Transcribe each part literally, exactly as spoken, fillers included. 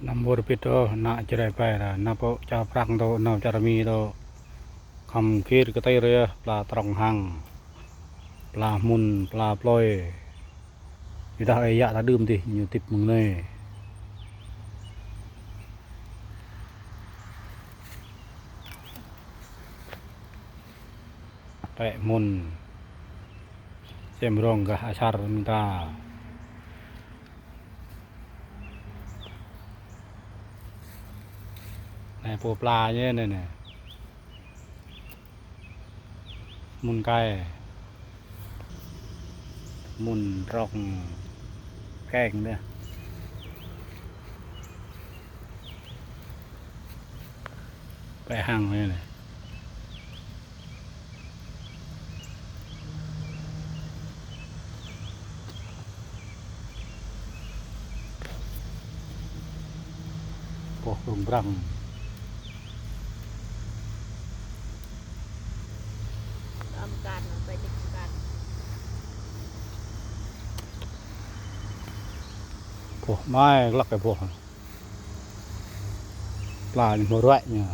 Năm wơr bĭt ôh, ană Jrai ƀai ra, ană pô čar Prang tơ, ană čar Mi tơ. Khăm khĭr kơtir yơh, pla trong hăng. Pla hmŭn, pla plơi. Ƀiădah ơi yă ta đưm dih, ñu tip mơ̆ng anai. Tĕ hmŭn. Sem rong gah asar mơta. Anai pô pla ñu anai, anai. Hmŭn kai. Hmŭn trong keng dih. Pĕ hăng anai, anai. Boh brŭng brăng. Boh mai glăk kơ boh. Pla ñu hmâo ruă ñu.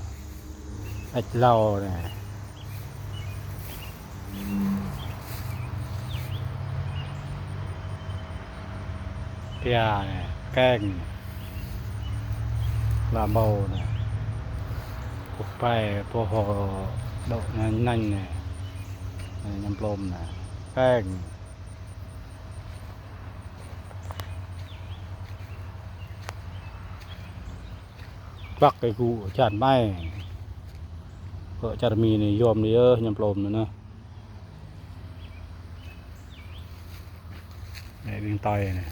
Ĕč hlâo anai. Pia anai, keng. Pla ƀâo anai. Boh pai, boh đŏk nañ nañ anai. Anai, añăm plôm anai. Keng. Glăk kơ gŭ čan mai. Kơ čar Mi anai yom anai yơh, añăm plôm anai anai. Anai ƀing tơi anai.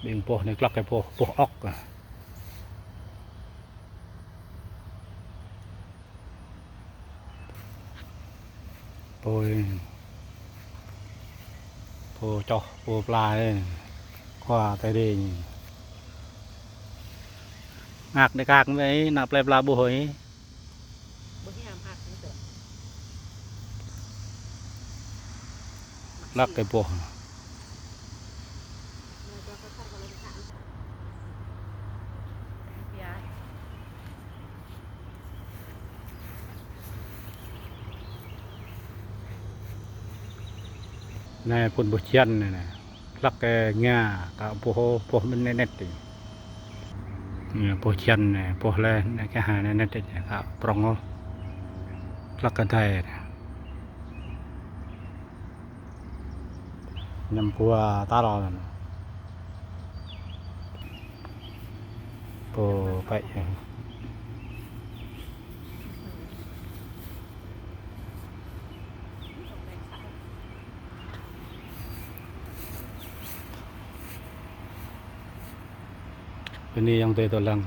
Ƀing boh anai glăk kơ boh, boh ŏk. Pô, pô čoh, pô pla anai. Khua tơi đê ñu. Ngă đe kak mơ̆, ană plơi pla ƀuh ơi. Glăk kơ boh. Anai phŭn boh jan anai, anai. Glăk kơ ngă, kơ boh, boh mơ̆n anet anet. Anai, boh jan anai, boh lĕ, anai kơ ha anet anet, kơ prong ôh. Glăk kơ adai anai. Añăm gua tal anai. Pô pĕ. Bơni ayŏng adơi tŏ lăng.